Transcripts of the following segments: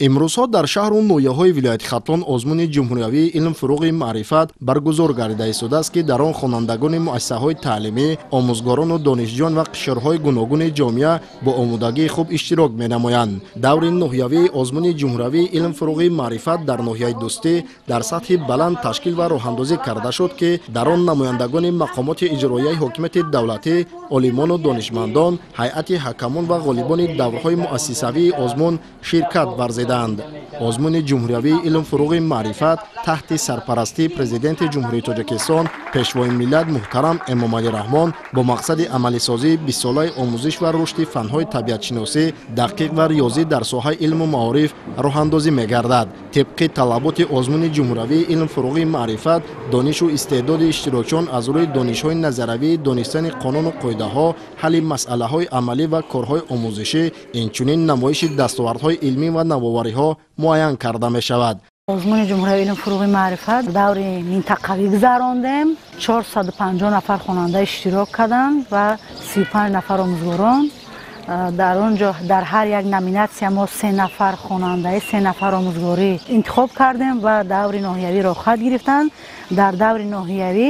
Имрӯзҳо дар шаҳру ноҳияҳои вилояти Хатлон озмуни ҷумҳуриявии илм фуруғи маърифат баргузор гардида истодааст, ки дар он хонандагони муассисаҳои таълимӣ, омӯзгорону донишҷӯён ва қишрҳои гуногуни ҷомеа бо омодагии хуб иштирок менамоянд. Даври ноҳиявии озмуни ҷумҳуриявии илм фуруғи маърифат дар ноҳияи Дӯстӣ дар сатҳи баланд ташкил ва роҳандозӣ карда шуд, ки дар он намояндагони мақомоти иҷроияи ҳокимияти давлатӣ, олимону донишмандон, ҳайати ҳакамон ва ғолибони даврҳои муассисавии озмун ширкат варзиданд. Озмуни ҷумҳуриявии илм фуруғи маърифат таҳти сарпарастии Президенти Ҷумҳурии Тоҷикистон, Пешвои миллат муҳтарам Эмомалӣ Раҳмон бо мақсади амалисозии бистсолаи омӯзиш ва рушди фанҳои табиатшиносӣ, дақиқ ва риёзӣ дар соҳаи илму маориф роҳандозӣ мегардад. Тибқи талаботи озмуни ҷумҳуриявии илм фуруғи маърифат, донишу истеъдоди иштирокчиён аз рӯи донишҳои назариявӣ, донистани қонуну қоидаҳо, ҳалли масъалаҳои амалӣ ва корҳои омӯзишӣ, инчунин намоиши дастовардҳои илмӣ ва навовариҳо муайян карда мешавад. Озмуни ҷумҳуриявии илм фуруғи маърифат даври минтақавӣ гузарондем. 450 нафар хонанда иштирок карданд ва 35 нафар омӯзгорон. Дар он ҷо дар ҳар як номинатсия мо 3 нафар хонандаи, 3 нафар омӯзгорӣ интихоб кардем ва даври ноҳиявӣ роҳхат гирифтанд. Дар даври ноҳиявӣ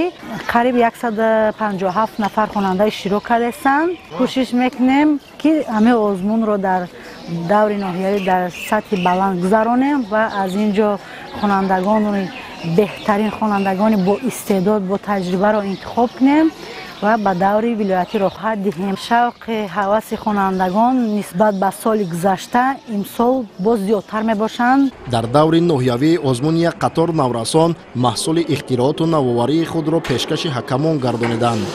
қариб 157 нафар хонанда иштирок кардастанд. Кӯшиш мекунем, ки ҳамаи озмунро дар даври ноҳиявӣ дар сатҳи баланд гузаронем ва аз ин ҷо хонандагони беҳтарин, хонандагони бо истеъдод, бо таҷрибаро интихоб кунем ва ба даври вилоятӣ роҳхат диҳем. Шавқи ҳаваси хонандагон нисбат ба соли гузашта имсол боз зиёдтар мебошанд. Дар даври ноҳиявии озмун як қатор наврасон маҳсули ихтирооту навоварии худро пешкаши ҳакамон гардониданд.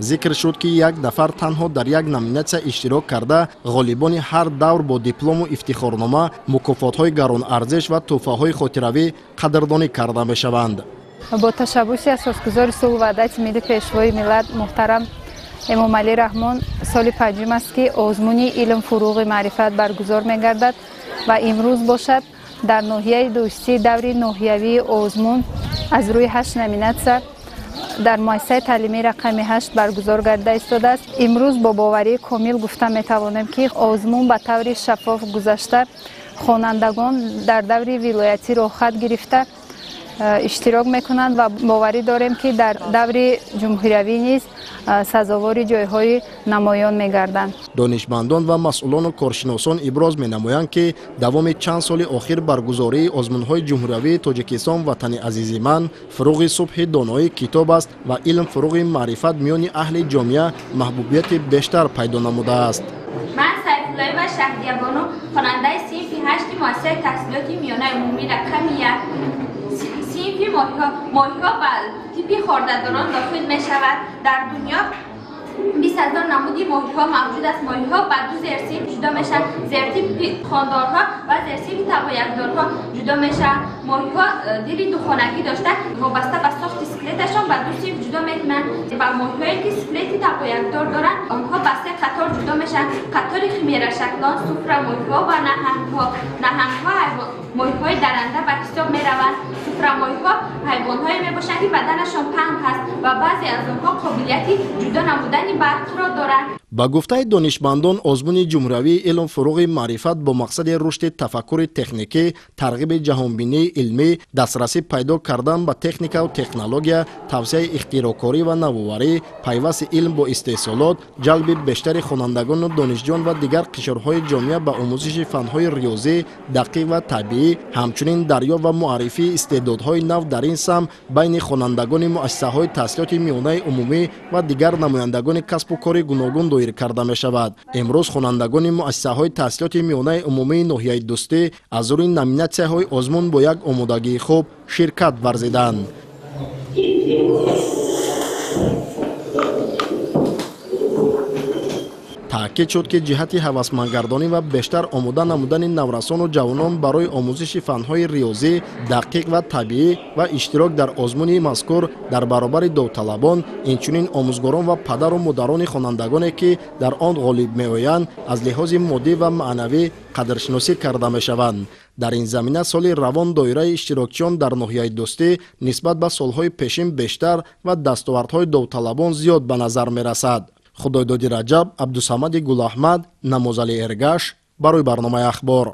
Зикр шуд, ки як нафар танҳо дар як номинатсия иштирок карда, ғолибони ҳар давр бо диплому ифтихорнома, мукофотҳои гаронарзиш ва тӯҳфаҳои хотиравӣ қадрдонӣ карда мешаванд. Бо ташаббуси асосгузори сулҳу ваҳдати миллӣ, Пешвои миллат муҳтарам Эмомалӣ Раҳмон соли панҷум аст, ки озмуни илм фуруғи маърифат баргузор мегардад ва имрӯз бошад дар ноҳияи Дӯстӣ даври ноҳиявии озмун аз рӯи 8 номинатсия дар муассисаи таълимии рақами 8 баргузор гардида истодааст. Имрӯз бо боварии комил гуфта метавонем, ки озмун ба таври шаффоф гузашта, хонандагон дар даври вилоятӣ роҳхат гирифта иштирок мекунанд ва боварӣ дорем, ки дар даври ҷумҳуриявӣ низ сазовори ҷойҳои намоён мегарданд. Донишмандон ва масъулону коршиносон иброз менамоянд, ки давоми чанд соли охир баргузории озмунҳои ҷумҳуриявии Тоҷикистон «Ватани азизи ман», «Фуруғи субҳи доноӣ китоб аст» ва «Илм фуруғи маърифат» миёни аҳли ҷомеа маҳбубияти бештар пайдо намудааст. Ман Сайфуллоева Шаҳдиябону, хонандаи синфи 8 муассисаи таҳсилоти миёнаи умумӣ рақами 1, синфи моҳиҳо. Моҳиҳо ба типи хордадорон дохил мешавад. Дар дунё 20 000 намуди моҳиҳо мавҷуд аст. Моҳиҳо ба ду зерсинф ҷудо мешаванд: зертипи хондорҳо ва зерсинфи тағоякдорҳо ҷудо мешаванд. Моҳиҳо дили духонагӣ дошта, вобаста ба сохти скелеташон ба ду синф ҷудо мекунанд. Ба моҳиҳое, ки скелети тағоякдор доранд, онҳо ба се қатор ҷудо мешаванд: қатори химерашаклон, суфрамоҳиҳо ва наҳангҳо. Наҳангҳо моҳиҳои даранда ба ҳисоб мераванд. Суфрамоҳиҳо ҳайвонҳое мебошанд, ки баданашон паҳн ҳаст ва баъзе аз онҳо қобилияти ҷудо намудани барқро доранд. Ба гуфтаи донишмандон, озмуни ҷумҳуриявии илм фуруғи маърифат бо мақсади рушди тафаккури техникӣ, тарғиби ҷаҳонбинии илмӣ, дастрасӣ пайдо кардан ба техникаву технология, тавсияи ихтироъкорӣ ва навоварӣ, пайвасти илм бо истеҳсолот, ҷалби бештари хонандагону донишҷӯён ва дигар қишрҳои ҷомеа ба омӯзиши фанҳои риёзӣ, дақиқ ва табиӣ, ҳамчунин дарёфт ва муаррифии истеъдодҳои нав дар ин самт байни хонандагони муассисаҳои таҳсилоти миёнаи умумӣ ва дигар намояндагони касбу кори гуногун доир карда мешавад. Имрӯз хонандагони муассисаҳои таҳсилоти миёнаи умумии ноҳияи Дӯстӣ аз рӯи номинатсияҳои озмун бо як омодагии хуб ширкат варзиданд. Таъкид шуд, ки ҷиҳати ҳавасмандгардонӣ ва бештар омода намудани наврасону ҷавонон барои омӯзиши фанҳои риёзӣ, дақиқ ва табиӣ ва иштирок дар озмуни мазкур дар баробари довталабон, инчунин омӯзгорон ва падару модарони хонандагоне, ки дар он ғолиб меоянд, аз лиҳози моддӣ ва маънавӣ қадршиносӣ карда мешаванд. Дар ин замина соли равон доираи иштирокчиён дар ноҳияи Дӯстӣ нисбат ба солҳои пешин бештар ва дастовардҳои довталабон зиёд ба назар мерасад. Худойдоди Раҷаб, Абдусамади Гулаҳмад, Намозали Эргаш барои барномаи Ахбор.